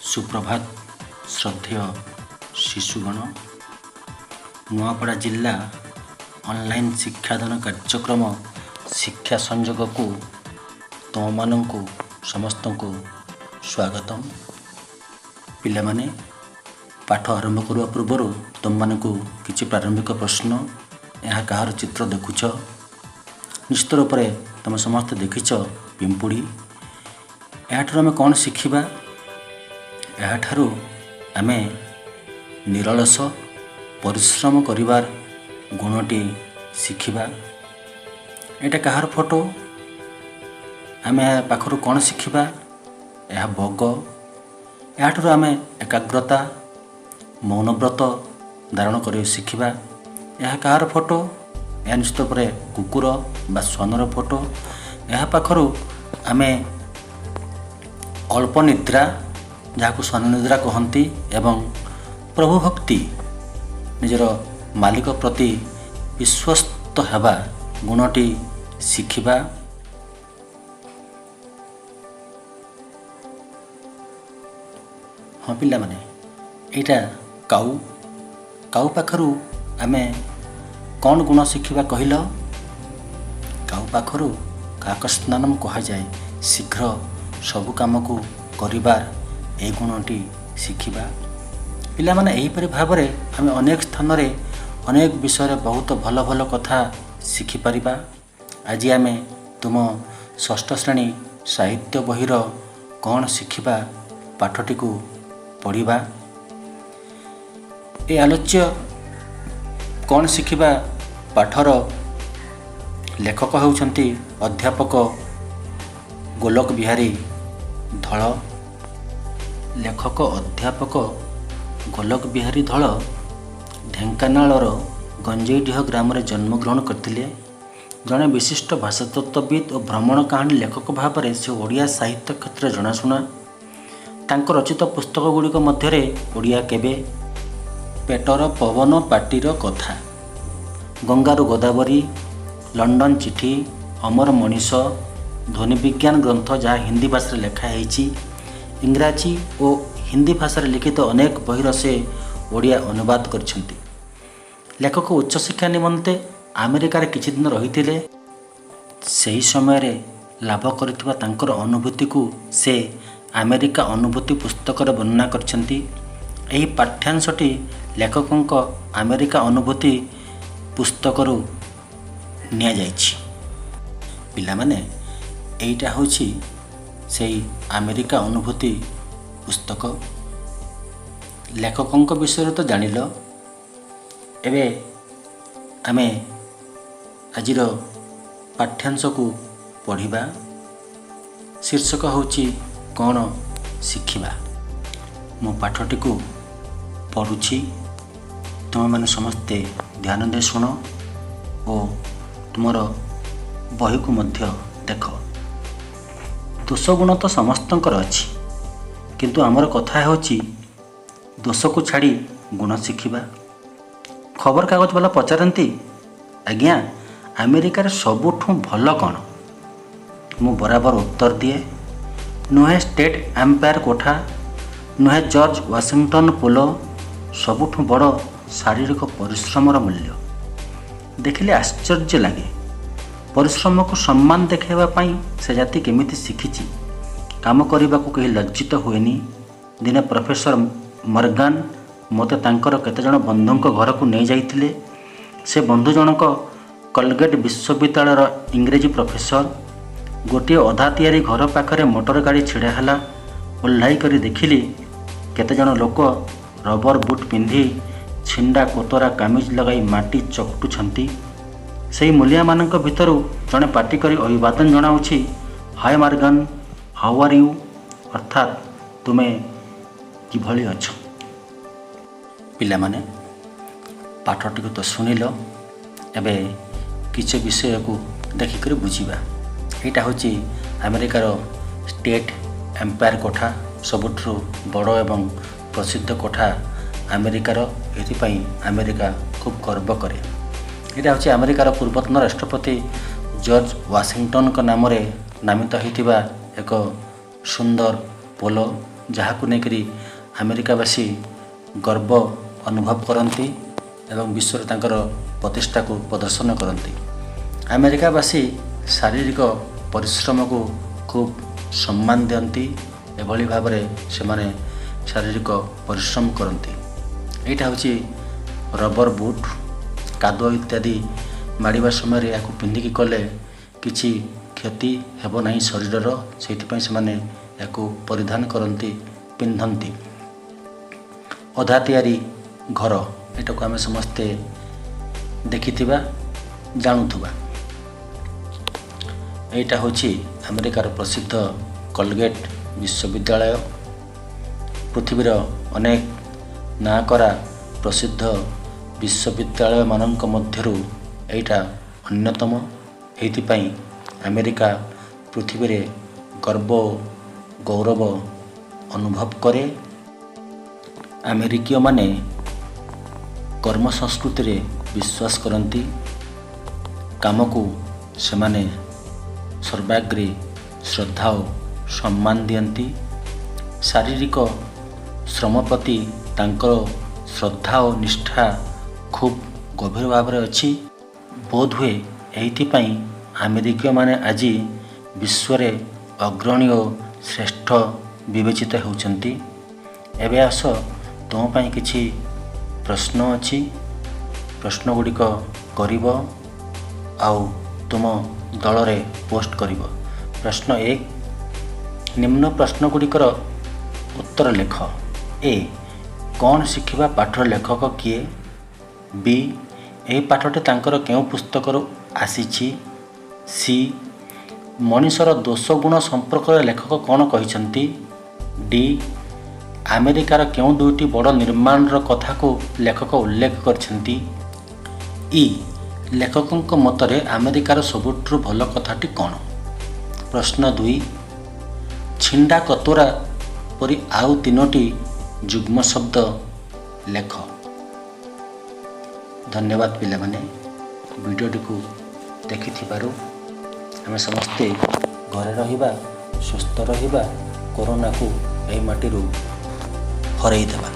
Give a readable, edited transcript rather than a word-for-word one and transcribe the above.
ସୁପ୍ରଭାତ ଶ୍ରଦ୍ଧେୟ ଶିଶୁଗଣ। ନୂଆପଡ଼ା ଜିଲ୍ଲା ଅନଲାଇନ୍ ଶିକ୍ଷାଦାନ କାର୍ଯ୍ୟକ୍ରମ ଶିକ୍ଷା ସଂଯୋଗକୁ ତୁମମାନଙ୍କୁ ସମସ୍ତଙ୍କୁ ସ୍ୱାଗତମ। ପିଲାମାନେ, ପାଠ ଆରମ୍ଭ କରିବା ପୂର୍ବରୁ ତୁମମାନଙ୍କୁ କିଛି ପ୍ରାରମ୍ଭିକ ପ୍ରଶ୍ନ। ଏହା କାହାର ଚିତ୍ର ଦେଖୁଛ? ନିଶ୍ଚିତ ରୂପରେ ତୁମେ ସମସ୍ତେ ଦେଖିଛ ପିମ୍ପୁଡ଼ି। ଏହାଠାରୁ ଆମେ କ'ଣ ଶିଖିବା? ଏହାଠାରୁ ଆମେ ନିରଳସ ପରିଶ୍ରମ କରିବାର ଗୁଣଟି ଶିଖିବା। ଏଇଟା କାହାର ଫଟୋ? ଆମେ ଏହା ପାଖରୁ କ'ଣ ଶିଖିବା? ଏହା ବଗ। ଏହାଠାରୁ ଆମେ ଏକାଗ୍ରତା, ମୌନବ୍ରତ ଧାରଣ କରି ଶିଖିବା। ଏହା କାହାର ଫଟୋ? ଏହା ନିଶ୍ଚିତ ରୂପରେ କୁକୁର ବା ଶ୍ୱାନର ଫଟୋ। ଏହା ପାଖରୁ ଆମେ ଅଳ୍ପ ନିଦ୍ରା, ଯାହାକୁ ଶ୍ୱାନ ନିଦ୍ରା କହନ୍ତି, ଏବଂ ପ୍ରଭୁ ଭକ୍ତି, ନିଜର ମାଲିକ ପ୍ରତି ବିଶ୍ୱସ୍ତ ହେବା ଗୁଣଟି ଶିଖିବା। ହଁ ପିଲାମାନେ, ଏଇଟା କାଉ। କାଉ ପାଖରୁ ଆମେ କ'ଣ ଗୁଣ ଶିଖିବା କହିଲ? କାଉ ପାଖରୁ କାକସ୍ନାନମ କୁହାଯାଏ, ଶୀଘ୍ର ସବୁ କାମକୁ କରିବାର ଏହି ଗୁଣଟି ଶିଖିବା। ପିଲାମାନେ, ଏହିପରି ଭାବରେ ଆମେ ଅନେକ ସ୍ଥାନରେ ଅନେକ ବିଷୟରେ ବହୁତ ଭଲ ଭଲ କଥା ଶିଖିପାରିବା। ଆଜି ଆମେ ତୁମ ଷଷ୍ଠ ଶ୍ରେଣୀ ସାହିତ୍ୟ ବହିର କ'ଣ ଶିଖିବା ପାଠଟିକୁ ପଢ଼ିବା। ଏ ଆଲୋଚ୍ୟ କ'ଣ ଶିଖିବା ପାଠର ଲେଖକ ହେଉଛନ୍ତି ଅଧ୍ୟାପକ ଗୋଲକ ବିହାରୀ ଧଳ। ଲେଖକ ଅଧ୍ୟାପକ ଗୋଲକ ବିହାରୀ ଧଳ ଢେଙ୍କାନାଳର ଗଞ୍ଜେଇଡିହ ଗ୍ରାମରେ ଜନ୍ମଗ୍ରହଣ କରିଥିଲେ। ଜଣେ ବିଶିଷ୍ଟ ଭାଷାତତ୍ତ୍ୱବିତ୍ ଓ ଭ୍ରମଣ କାହାଣୀ ଲେଖକ ଭାବରେ ସେ ଓଡ଼ିଆ ସାହିତ୍ୟ କ୍ଷେତ୍ରରେ ଜଣାଶୁଣା। ତାଙ୍କ ରଚିତ ପୁସ୍ତକ ଗୁଡ଼ିକ ମଧ୍ୟରେ ଓଡ଼ିଆ କେବେ, ପେଟର ପବନ ପାଟିର କଥା, ଗଙ୍ଗାରୁ ଗୋଦାବରୀ, ଲଣ୍ଡନ ଚିଠି, ଅମର ମଣିଷ, ଧ୍ୱନି ବିଜ୍ଞାନ ଗ୍ରନ୍ଥ ଯାହା ହିନ୍ଦୀ ଭାଷାରେ ଲେଖା ହେଇଛି, ଇଂରାଜୀ ଓ ହିନ୍ଦୀ ଭାଷାରେ ଲିଖିତ ଅନେକ ବହିର ସେ ଓଡ଼ିଆ ଅନୁବାଦ କରିଛନ୍ତି। ଲେଖକ ଉଚ୍ଚଶିକ୍ଷା ନିମନ୍ତେ ଆମେରିକାରେ କିଛି ଦିନ ରହିଥିଲେ। ସେହି ସମୟରେ ଲାଭ କରିଥିବା ତାଙ୍କର ଅନୁଭୂତିକୁ ସେ ଆମେରିକା ଅନୁଭୂତି ପୁସ୍ତକରେ ବର୍ଣ୍ଣନା କରିଛନ୍ତି। ଏହି ପାଠ୍ୟାଂଶଟି ଲେଖକଙ୍କ ଆମେରିକା ଅନୁଭୂତି ପୁସ୍ତକରୁ ନିଆଯାଇଛି। ପିଲାମାନେ, ଏଇଟା ହେଉଛି ସେଇ ଆମେରିକା ଅନୁଭୂତି ପୁସ୍ତକ। ଲେଖକଙ୍କ ବିଷୟରେ ତ ଜାଣିଲ, ଏବେ ଆମେ ଆଜିର ପାଠ୍ୟାଂଶକୁ ପଢ଼ିବା। ଶୀର୍ଷକ ହେଉଛି କ'ଣ ଶିଖିବା। ମୁଁ ପାଠଟିକୁ ପଢ଼ୁଛି, ତୁମେମାନେ ସମସ୍ତେ ଧ୍ୟାନ ଦେଇ ଶୁଣ ଓ ତୁମର ବହିକୁ ମଧ୍ୟ ଦେଖ। ଦୋଷ ଗୁଣ ତ ସମସ୍ତଙ୍କର ଅଛି, କିନ୍ତୁ ଆମର କଥା ହେଉଛି ଦୋଷକୁ ଛାଡ଼ି ଗୁଣ ଶିଖିବା। ଖବରକାଗଜ ବାଲା ପଚାରନ୍ତି, ଆଜ୍ଞା, ଆମେରିକାରେ ସବୁଠୁ ଭଲ କ'ଣ? ମୁଁ ବରାବର ଉତ୍ତର ଦିଏ, ନୁହେଁ ଷ୍ଟେଟ୍ ଏମ୍ପାୟାର କୋଠା, ନୁହେଁ ଜର୍ଜ ୱାଶିଂଟନ ପୋଲ, ସବୁଠୁ ବଡ଼ ଶାରୀରିକ ପରିଶ୍ରମର ମୂଲ୍ୟ। ଦେଖିଲେ ଆଶ୍ଚର୍ଯ୍ୟ ଲାଗେ, ପରିଶ୍ରମକୁ ସମ୍ମାନ ଦେଖାଇବା ପାଇଁ ସେ ଜାତି କେମିତି ଶିଖିଛି। କାମ କରିବାକୁ କେହି ଲଜ୍ଜିତ ହୁଏନି। ଦିନେ ପ୍ରଫେସର ମର୍ଗାନ ମୋତେ ତାଙ୍କର କେତେଜଣ ବନ୍ଧୁଙ୍କ ଘରକୁ ନେଇଯାଇଥିଲେ। ସେ ବନ୍ଧୁ ଜଣକ କଲଗେଟ୍ ବିଶ୍ୱବିଦ୍ୟାଳୟର ଇଂରେଜୀ ପ୍ରଫେସର। ଗୋଟିଏ ଅଧା ତିଆରି ଘର ପାଖରେ ମୋଟର ଗାଡ଼ି ଛିଡ଼ା ହେଲା। ଓହ୍ଲାଇ କରି ଦେଖିଲି, କେତେଜଣ ଲୋକ ରବର ବୁଟ୍ ପିନ୍ଧି ଛିଣ୍ଡା କୋତରା କାମିଜ ଲଗାଇ ମାଟି ଚକଟୁଛନ୍ତି। ସେଇ ମୂଲିଆମାନଙ୍କ ଭିତରୁ ଜଣେ ପାଟି କରି ଅଭିବାଦନ ଜଣାଉଛି, "Hi Morgan, how are you?" ଅର୍ଥାତ୍ ତୁମେ କିଭଳି ଅଛ? ପିଲାମାନେ, ପାଠଟିକୁ ତ ଶୁଣିଲ, ଏବେ କିଛି ବିଷୟକୁ ଦେଖିକରି ବୁଝିବା। ଏଇଟା ହେଉଛି ଆମେରିକାର ଷ୍ଟେଟ୍ ଏମ୍ପାୟାର କୋଠା, ସବୁଠାରୁ ବଡ଼ ଏବଂ ପ୍ରସିଦ୍ଧ କୋଠା ଆମେରିକାର। ଏଥିପାଇଁ ଆମେରିକା ଖୁବ୍ ଗର୍ବ କରେ। ଏଇଟା ହେଉଛି ଆମେରିକାର ପୂର୍ବତନ ରାଷ୍ଟ୍ରପତି ଜର୍ଜ ୱାଶିଂଟନଙ୍କ ନାମରେ ନାମିତ ହୋଇଥିବା ଏକ ସୁନ୍ଦର ପୋଲ, ଯାହାକୁ ନେଇକରି ଆମେରିକାବାସୀ ଗର୍ବ ଅନୁଭବ କରନ୍ତି ଏବଂ ବିଶ୍ୱରେ ତାଙ୍କର ପ୍ରତିଷ୍ଠାକୁ ପ୍ରଦର୍ଶନ କରନ୍ତି। ଆମେରିକାବାସୀ ଶାରୀରିକ ପରିଶ୍ରମକୁ ଖୁବ୍ ସମ୍ମାନ ଦିଅନ୍ତି। ଏଭଳି ଭାବରେ ସେମାନେ ଶାରୀରିକ ପରିଶ୍ରମ କରନ୍ତି। ଏଇଟା ହେଉଛି ରବର ବୁଟ୍। କାଦୁଅ ଇତ୍ୟାଦି ମାଡ଼ିବା ସମୟରେ ଏହାକୁ ପିନ୍ଧିକି କଲେ କିଛି କ୍ଷତି ହେବ ନାହିଁ ଶରୀରର। ସେଇଥିପାଇଁ ସେମାନେ ଏହାକୁ ପରିଧାନ କରନ୍ତି, ପିନ୍ଧନ୍ତି। ଅଧା ତିଆରି ଘର, ଏଟାକୁ ଆମେ ସମସ୍ତେ ଦେଖିଥିବା, ଜାଣୁଥିବା। ଏଇଟା ହେଉଛି ଆମେରିକାର ପ୍ରସିଦ୍ଧ କଲଗେଟ୍ ବିଶ୍ୱବିଦ୍ୟାଳୟ। ପୃଥିବୀର ଅନେକ ନାଁ କରା ପ୍ରସିଦ୍ଧ ବିଶ୍ୱବିଦ୍ୟାଳୟମାନଙ୍କ ମଧ୍ୟରୁ ଏଇଟା ଅନ୍ୟତମ। ଏଇଥିପାଇଁ ଆମେରିକା ପୃଥିବୀରେ ଗର୍ବ ଓ ଗୌରବ ଅନୁଭବ କରେ। ଆମେରିକୀୟମାନେ କର୍ମ ସଂସ୍କୃତିରେ ବିଶ୍ୱାସ କରନ୍ତି। କାମକୁ ସେମାନେ ସର୍ବାଗ୍ରେ ଶ୍ରଦ୍ଧା ଓ ସମ୍ମାନ ଦିଅନ୍ତି। ଶାରୀରିକ ଶ୍ରମ ପ୍ରତି ତାଙ୍କର ଶ୍ରଦ୍ଧା ଓ ନିଷ୍ଠା ଖୁବ୍ ଗଭୀର ଭାବରେ ଅଛି। ବୋଧହୁଏ ଏଇଥିପାଇଁ ଆମେରିକୀୟମାନେ ଆଜି ବିଶ୍ୱରେ ଅଗ୍ରଣୀ ଓ ଶ୍ରେଷ୍ଠ ବିବେଚିତ ହେଉଛନ୍ତି। ଏବେ ଆସ, ତୁମ ପାଇଁ କିଛି ପ୍ରଶ୍ନ ଅଛି। ପ୍ରଶ୍ନ ଗୁଡ଼ିକ କରିବ ଆଉ ତୁମ ଦଳରେ ପୋଷ୍ଟ କରିବ। ପ୍ରଶ୍ନ 1, ନିମ୍ନ ପ୍ରଶ୍ନ ଗୁଡ଼ିକର ଉତ୍ତର ଲେଖ। ଏ, କ'ଣ ଶିଖିବା ପାଠର ଲେଖକ କିଏ? ବି, ଏହି ପାଠଟି ତାଙ୍କର କେଉଁ ପୁସ୍ତକରୁ ଆସିଛି? ସି, ମଣିଷର ଦୋଷ ଗୁଣ ସମ୍ପର୍କରେ ଲେଖକ କ'ଣ କହିଛନ୍ତି? ଡି, ଆମେରିକାର କେଉଁ ଦୁଇଟି ବଡ଼ ନିର୍ମାଣର କଥାକୁ ଲେଖକ ଉଲ୍ଲେଖ କରିଛନ୍ତି? ଇ, ଲେଖକଙ୍କ ମତରେ ଆମେରିକାର ସବୁଠାରୁ ଭଲ କଥାଟି କ'ଣ? ପ୍ରଶ୍ନ 2, ଛିଣ୍ଡା କତୁରା ପରି ଆଉ ତିନୋଟି ଯୁଗ୍ମ ଶବ୍ଦ ଲେଖ। ଧନ୍ୟବାଦ ପିଲାମାନେ, ଭିଡ଼ିଓଟିକୁ ଦେଖିଥିବାରୁ। ଆମେ ସମସ୍ତେ ଘରେ ରହିବା, ସୁସ୍ଥ ରହିବା, କରୋନାକୁ ଏହି ମାଟିରୁ ହରାଇ ଦେବା।